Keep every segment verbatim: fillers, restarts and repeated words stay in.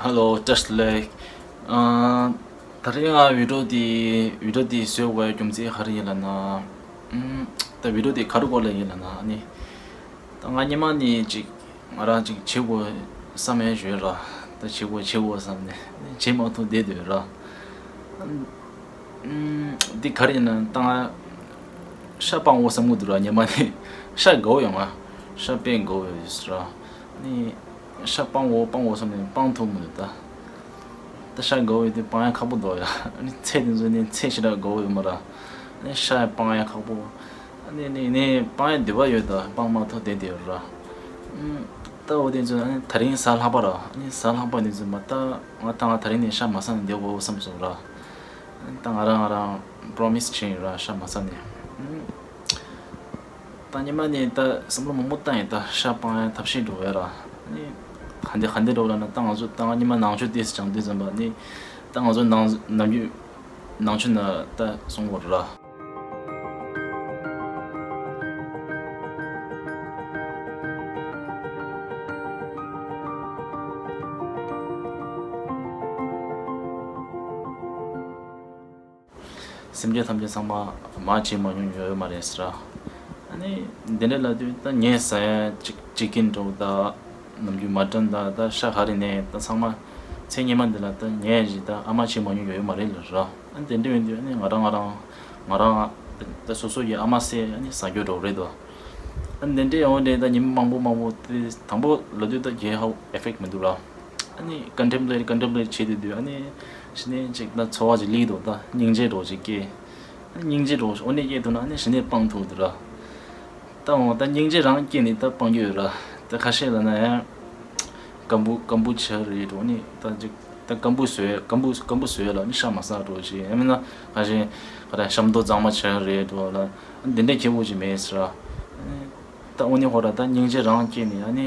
ཧེ་ལོ། བཀྲ་ཤིས་བདེ་ལེགས། ཨ། ད་རེས་ང་བི་ཌི་ཡོ་འདི་བི་ཌི་ཡོ་འདི་བཟོས་དགོས་རྒྱུ་མཚན་ག་རེ་ཡིན་ལབ་ན། ཨམ། ད་བི་ཌི་ཡོ་འདི་ག་རེ་སྐོར་ལ་ཡིན་ལབ་ན་ཨ་ནི། ད་ང་སྔོན་མ་ནས་ཅིག་ང་རང་ཅིག་བྱེད་དགོས་བསམ་ཡས་ཡོད་ར། ད་བྱེད་དགོས་བྱེད་དགོས་བསམ་ནས་བྱེད་མ་ཐུབ་བསྡད་ཡོད་ར། ཨམ། འདི་ག་རེ་ཡིན་ན་ད་ང་ཤ་སྤང་དགོས་བསམ་གྱི་འདུག་ར། སྔོན་མ་ནས་ཤ་དགའ་བོ་ཡོད། ང་ཤ་དཔེ་དགའ་བོ་ཡོད་ར། ཨ་ནི་ཤ་སྤང་དགོས་སྤང་དགོས་བསམ་ནས་སྤང་ཐུབ་མི་འདུག་ད། ད་ཤ་དགའ་བོ་ཡོད་དུས་སྤང་ཡ་ཁག་པོ་འདུག་ཡ། ཨ་ནི་ཚལ་དེ་ཚོ་ནི་ཚལ་ཞེ་དྲག་དགའ་བོ་ཡོད་མ་ར། ཨ་ནི་ཤ་ཡ་སྤང་ཡ་ཁག་པོ། ཨ་ནི་ནི་ནི་སྤང་ཡ་འདོད་པ་ཡོད་ད་སྤང་མ་ཐུབ་བསྡད་ཡོད་ར། ཨམ། ད་འོ་དེ་ཚོ་ཨ་ནི་ད་རིང་གཟའ་ལྷག་པ་ར། ཨ་ནི་གཟའ་ལྷག་པ་དེ་ཚོ་མ་ད་ང་ད་ང་ད་རིང་ནས་ཤ་མ་ཟ་ནས་བསྡད་དགོས་བསམ་སོང་ར། ཨ་ནི་ད་ང་རང་ང་རང་པྲོ་མི་སི་བྱས་ཡིན་ར་ཤ་མ་ཟ་ནས། ཨམ། ད་སྔོན་མ་ནས་ད་བསམ་བློ་མང་པོ་བཏང་ཡིན། ད་ཤ་སྤང་ཡ་ཐབས་ཤེས་འགྲོ་བས་ར། ཨ་ནི་ག་འདི་ག་འདི་འགྲོ་ལབ་ན་ད་ང་ཚོ་ད་ང་སྔོན་མ་ནང་ཆོས་ཏོག་ཙམ་སྦྱང་དུས་ཙམ་པ་ནི་ད་ང་ཚོ་ནང་ནམ་རྒྱུན་ནང་ཆོས་ན་ད་གསུང་གི་ཡོད་ར། སེམས་ཅན་ཐམས་ཅད་ཚང་མ་མ་བྱེད་མ་མྱོང་ཡོད་མ་རེད་ཟེར། ཨ་ནི་འདི་འདྲ་ལབ་དུས་ད་ངས་ཟ་ཡ་ཅིག་ཅི་ཀིན་འདྲ་བོ་ད་ནམ་རྒྱུན་མ་ཊན་ད་ད་ཤ་ག་རེ་ནས་ད་ཚང་མ་ཚེ་སྔོན་མ་འདི་ལ་ད་ངས་ཅིག་ད་ཨ་མ་བྱེད་མ་མྱོང་ཡོད་མ་རེད་ལབ་ར། ཨ་ནི་དེ་འདྲ་ཡིན་དུས་ཨ་ནི་ང་རང་ང་རང་ང་རང་ད་སོ་སོ་ཡི་ཨ་མ་སེ་ཨ་ནི་ཟ་རྒྱུ་འདྲ་བོ་རེད་དོ། ཨ་ནི་དེ་འདྲའི་འོན་ཏེ་ད་ཉི་མ་མང་པོ་མང་པོ་དེ་དང་པོ་ལབ་དུས་ད་རྒྱལ་ཧ་ཨེ་ཕེག་མི་འདུག་ར། ཨ་ནི་ཀོན་ཊེམ་པ་ལེཊ་ཀོན་ཊེམ་པ་ལེཊ་བྱེད་དུས་དུས་ཨ་ནི་ཕྱི་ནས་ཅིག་ད་ཚོར་བ་ཅིག་སླེབས་འདུག་ད་སྙིང་རྗེ་འདྲ་བོ་ཅིག་སྐྱེ། ཨ་ནི་སྙིང་རྗེ་འདྲ་བོ་འོ་ནས་སྐྱེ་འདུག་ན་ཨ་ནི་ཕྱི་ནས་སྤང་ཐུབ་འདུག་ར། ད་འོ་ད་སྙིང་རྗེ་རང་སྐྱེས་ནས་ད་སྤང་རྒྱུ་ཡོད་ར། ད་ཁ་ཤས་ལ་ན་ཡང་སྐམ་པོ་སྐམ་པོ་ཆགས་རེད་འགྲོ་ནི་ད་ཅིག་ད་སྐམ་པོ་བཟོས་སྐམ་པོ་སྐམ་པོ་བཟོས་ལ་ནི་ཤ་མ་ཟ་འགྲོ་ཞིག་ཡང་མིན་ན་ཁ་ཤས་ག་རེ་ཤམ་ཏོ་གཙང་མ་ཆགས་རེད་འགྲོ་ལ་འདི་འདྲའི་ཁྱད་པར་ཅིག་མེད་ཟེར་ར། ད་འོ་ནི་ཧོ་ར་ད་སྙིང་རྗེ་རང་སྐྱེས་ནས་ཨ་ནི་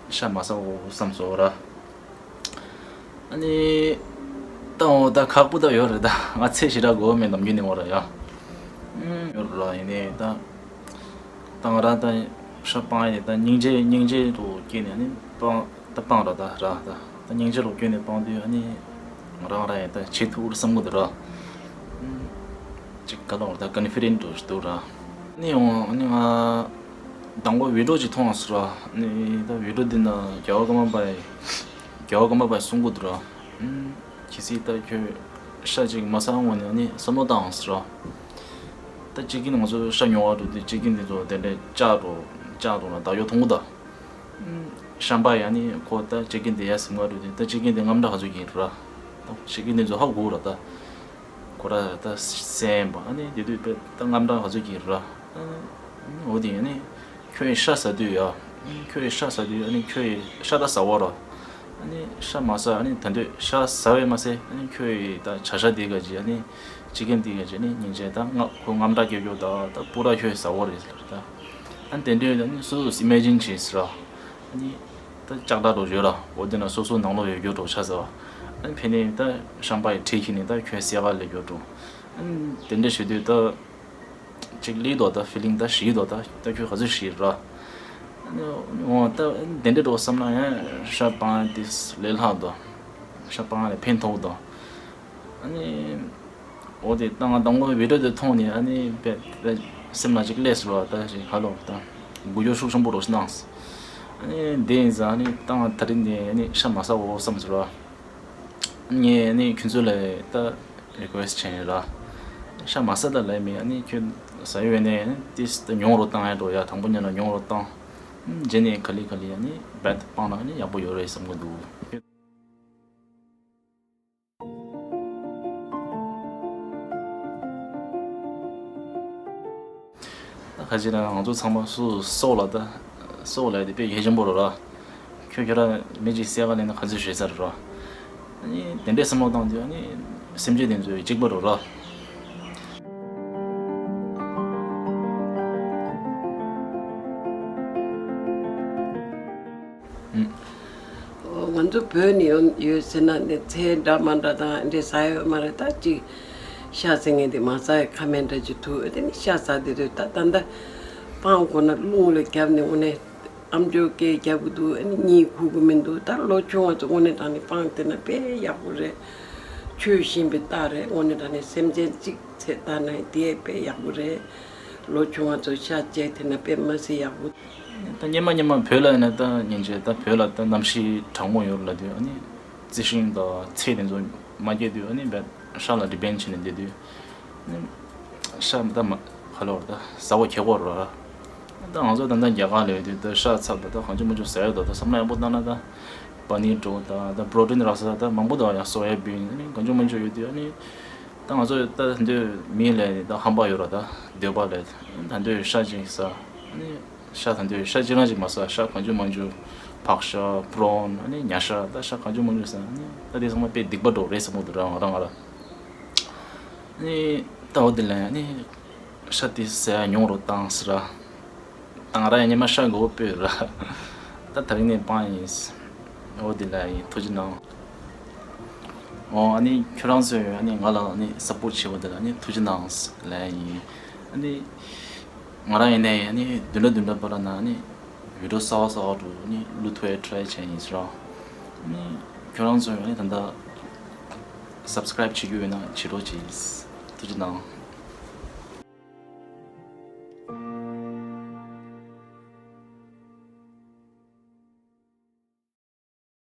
ཤ་མ་ཟ་འོ་བསམ་སོང་ར། ཨ་ནི་ད་འོ་ད་ཁག་པོ་ད་ཡོད་རེད། ད་ང་ཚེ་ཞེ་དྲག་དགོས་མེད་ནམ་རྒྱུན་ནས་འོ་ར་ཡ། ཡོད་ར་ཡིན་ནས་ད། ད་ང་རང་ད་ཤ་སྤང་ཡ་ནི་ད་སྙིང་རྗེ་སྙིང་རྗེ་རུ་སྐྱེས་ནས་ནི་སྤང་ད་སྤང་ར་ད་ར་ད་ད་སྙིང་རྗེ་རུ་སྐྱེས་ནས་སྤང་དུས་ཨ་ནི་ང་རང་ར་ཡ་ད་བྱེད་ཐུབ་ར་བསམ་གི་འདུག་ར། ཅིག་ག་ལ་བར་ད་ཀོན་ཕི་ཌེན་ཊི་རུ་འདུག་ར། ནི་ཡང་ཨ་ནི་ང་དང་པོ་བི་ཌི་ཡོ་ཅིག་མཐོང་སོང་ར། ནི་ད་བི་ཌི་ཡོ་འདི་ན་རྒྱལ་བ་ཀརྨ་པ་ཡི་རྒྱལ་བ་ཀརྨ་པ་ཡི་གསུང་གི་འདུག་ར། གལ་སྲིད་ད་ཁྱོད་ཤ་ཅིག་མ་ཟ་འོང་ནས་ཨ་ནི་བསམ་བློ་བཏང་ཟེར་ར། ད་ཅི་ཀིན་ང་ཚོ་ཤ་ཉོ་བ་འགྲོ་དུས་ཅི་ཀིན་འདི་ཚོ་དེ་འདྲའི་ལྕགས་འགྲོ་ལྕགས་འགྲོ་ན་བདག་གཡོག་མཐོང་གི་ད། ཤམ་པ་ཡ་ནི་ཁོ་ད་ཅི་ཀིན་འདི་ཡ་སེམས་ཁ་འགྲོ་དུས་ད་ཅི་ཀིན་འདི་དངངས་སྐྲག་ག་ཚོད་ཀྱིན་ར། ད་ཅི་ཀིན་འདི་ཚོ་ཧ་གོ་ར་ད། ཁོ་ར་ད་སེམས་པ་ཨ་ནི་དེ་དུས་པས་ད་དངངས་སྐྲག་ག་ཚོད་ཀྱིན་ར། འོ་དེ་ཡ་ནི། ཁྱོད་ཡི་ཤ་ཟ་དུས་ཡ། ཁྱོད་ཡི་ཤ་ཟ་དུས་ཨ་ནི་ཁྱོད་ཡི་ཤ་ད་ཟ་བ་ར། ཨ་ནི་ཤ་མ་ཟ་ཨ་ནི་ད་འདོད་ཤ་ཟ་བས་མ་ཟད་ཨ་ནི་ཁྱོད་ཡི་ད་བྱ་ཤ་དེ་ག་ཅི་ཨ་ནི་ཅི་ཀིན་དེ་ག་ཅི་ཨ་ནི་སྙིང་རྗེ་ད་ང་ཁོ་དངངས་སྐྲག་སྐྱེ་རྒྱུ་ད་ད་སྤུ་ར་ཁྱོད་ཡི་ཟ་བ་རེད་ཟེར་ད། ཨ་ནི་དེ་འདོད་ཨ་ནི་སོ་སོ་ཨི་མེ་ཇིན་བྱེད་ཟེར་ར། ཨ་ནི་ད་ལྕགས་དྲ་རོ་ཡོད་ར་འོ་དེ་ན་སོ་སོ་ནང་ལོགས་ཡོད་རྒྱུ་འགྲོ་ཤ་ཟ་བ། ཨ་ནི་ཕན་ནི་ད་ཤམ་པ་ཡི་ཁྲིད་ཁྱེར་ནི་ད་ཁྱོད་སེ་ག་ལས་རྒྱུ་འགྲོ། ཨ་ནི་དེ་འདྲ་བྱེད་དུས་ད། ཅིག་ལི་དོ་ད་ཕི་ལིང་ད་ཞི་དོ་ད་ད་ཁྱོད་ག་ཚོད་ཞི་ར། འོ་ད་དེ་འདྲ་འགྲོ་བསམ་ན་ཡང་ཤ་སྤང་དེ་ལས་ལྷག་དོ། ཤ་སྤང་ལས་ཕན་ཐོགས་དོ། ཨ་ནི་འོ་དེ་ད་ང་དང་པོ་བི་ཌི་ཡོ་དེ་མཐོང་ནས་ཨ་ནི་དཔེ་དཔེ་སེམས་ལ་ཅིག་སླེབས་སོང་ར་ད་ཞིག་ཧ་ལོ་ད་འགུལ་སྐྱོད་ཤུགས་ཆེན་པོ་རོ་ཞིག་གནང་སོང་། ཨ་ནི་དེ་ཡིན་ཙང་ཨ་ནི་ད་ང་ད་རིང་ནས་ཨ་ནི་ཤ་མ་ཟ་འོ་བསམ་སོང་ར། ངས་ནི་ཁྱོད་ཚོ་ལ་ད་རི་ཀུ་ཨེ་སི་ཊི་བྱས་ཡིན་ར། ཤ་མ་ཟ་ད་ལས་མེད་ཨ་ནི་ཁྱོད་ཟ་ཡོད་ནས་ཏིས་ད་ཉུང་རུ་བཏང་ཡ་འགྲོ་ཡ་དང་པོ་ཉིད་ལ་ཉུང་རུ་བཏང་། རྗེས་ནས་ག་ལེ་ག་ལེ་ཨ་ནི་བེད་སྤང་ན་ཨ་ནི་ཡག་པོ་ཡོད་རེད་བསམ་གི་འདུག་ད་ཁ་ཅིག་ལ་ང་ཚོ་ཚང་མ་སུ་སྲོག་ལ་ད་སྲོག་ལ་དེ་དཔེ་གལ་ཆེན་པོ་རེད་ར། ཁྱོད་ཁྱོད་ར་མི་གཅིག་བསད་པ་ལས་ན་ག་ཚོད་ཞེ་ས་རེད་ར། ཨ་ནི་དེ་འདྲའི་བསམ་བློ་བཏང་དུས་ཨ་ནི་སེམས་ཅན་དེ་ཚོ་གཅིག་པ་རེད་ར། ཨུམ། ང་ཚོ་བོད་ནས་ཡོང་ཡོད་ཟེར་ན་ནི་ཚལ་འདྲ་མ་འདྲ་དང་འདྲ་ཟ་ཡོད་མ་རེད། ད་ཅིག་ཤ་ཟེར་མཁན་དེ་མ་ཟ་ཡ་ཁ་མེད་འདྲ་ཅིག་ཐུག་དེ་ནི་ཤ་ཟ་དེ་རེད། ད་ད་ལྟ་སྤང་དགོས་ན་རླུང་ལ་བརྒྱབ་ནས་དངོས་གནས་ ཨམ་ཅོག་སྐད་རྒྱག་གི་འདུག་ཨ་ནི་གཉིད་ཁུག་གི་མི་འདུག་ད་ལོ་ཆུང་བ་ཚོ་དངོས་གནས་དྲང་གནས་སྤང་བསྡད་ན་དཔེ་ཡག་པོ་རེད། ཆོས་ཤེས་པའི་རྟགས་རེད། དངོས་གནས་དྲང་གནས་སེམས་ཅན་གཅིག་ཚེ་ལྟ་ན་དེ་དཔེ་ཡག་པོ་རེད། ལོ་ཆུང་བ་ཚོ་ཤ་བཅད་ཐེབས་ན་དཔེ་མ་སྲིད་ཡག་པོ། ད་སྙེ་མ་སྙེ་མ་བོད་ལ་ཡིན་ན་ད་སྙིང་རྗེ། ད་བོད་ལ་ད་གནམ་གཤིས་གྲང་མོ་ཡོད་ལབ་དུས་ཨ་ནི་རྩི་ཤིང་དང་ཚལ་དེ་ཚོ་མ་སྐྱེས་དུས་ཨ་ནི་བས་ཤ་ལ་ཌི་པེན་བྱས་ནས་བསྡད་དུས་ཨ་ནི་ཤ་ད་མ་ག་ལབ་རེད། ད་ཟ་བ་ཁེ་གོ་རེད། ད་ང་ཚོ་ད་ལྟ་རྒྱ་གར་ལ་ཡོད་དུས་ད་ཤ་ཚ་བ་ད་གང་བྱུང་མང་བྱུང་ཟ་ཡ་འདུག་ད་བསམ་བློ་ཡག་པོ་བཏང་ན་ད་པ་ནིར་འདྲ་བོ་ད་ད་པྲོ་ཊིན་རག་ས་ད་མང་པོ་འདུག་ཡ། སོ་ཡ་བིན་ཨ་ནི་གང་བྱུང་མང་བྱུང་ཡོད་དུས་ཨ་ནི་ད་ང་ཚོ་ད་འདོད་མི་ལས་ད་ཧམ་པ་ཡོད་ར། ད་འདོད་པ་ལས་ད་འདོད་ཤ་ཅིག་ཟ། ཨ་ནི་ཤ་ད་འདོད་ཤ་ཅིག་རང་ཅིག་མ་ཟ། ཤ་གང་བྱུང་མང་བྱུང་། ཕག་ཤ། པྲོན། ཨ་ནི་ཉ་ཤ། ད་ཤ་གང་བྱུང་མང་བྱུང་ཟ། ཨ་ནི་ད་དེ་ཚང་མ་དཔེ་སྡིག་པ་འདྲ་བོ་རེད་བསམ་གྱི་འདུག་ར་ང་རང་ང་ར། ཨ་ནི་ད་འོ་དེ་ལས་ཨ་ནི་ཤ་དེ་ཟ་ཡ་ཉུང་རུ་བཏང་ཟེར་ར། ད་ང་རང་ཡང་སྙེ་མ་ཤ་དགོས་པོ་ཡོད་ར། ད་དེ་རིང་ནས་སྤང་ཡིན། འོ་དེ་ལ་ཡིན། ཐུགས་རྗེ་གནང་། འོ་ཨ་ནི་ཁྱོད་རང་ཚོས་ཨ་ནི་ང་ལ་ཨ་ནི་སཔོརྚ་བྱེད་པ་དེ་ལ་ཨ་ནི་ཐུགས་རྗེ་གནང་ལབ་ཡིན། ཨ་ནི་ང་རང་ཡིན་ནའི་ཨ་ནི་བདུན་ཕྲག་བདུན་ཕྲག་བར་ལ་ན་ཨ་ནི་བི་ཌི་ཡོ་གསར་པ་གསར་པ་འདྲ་ཨ་ནི་བླུག་ཐུབ་ཡ་ཊི་རའི་བྱས་ཡིན་ཟེར་ར། ཨ་ནི་ཁྱོད་རང་ཚོས་ཨ་ནི་ད་ལྟ་སབ་སི་ཀ་རའིབ་བྱེད་རྒྱུ་ཡོད་ན་བྱེད་རོགས་གྱིས། ཐུགས་རྗེ་གནང་།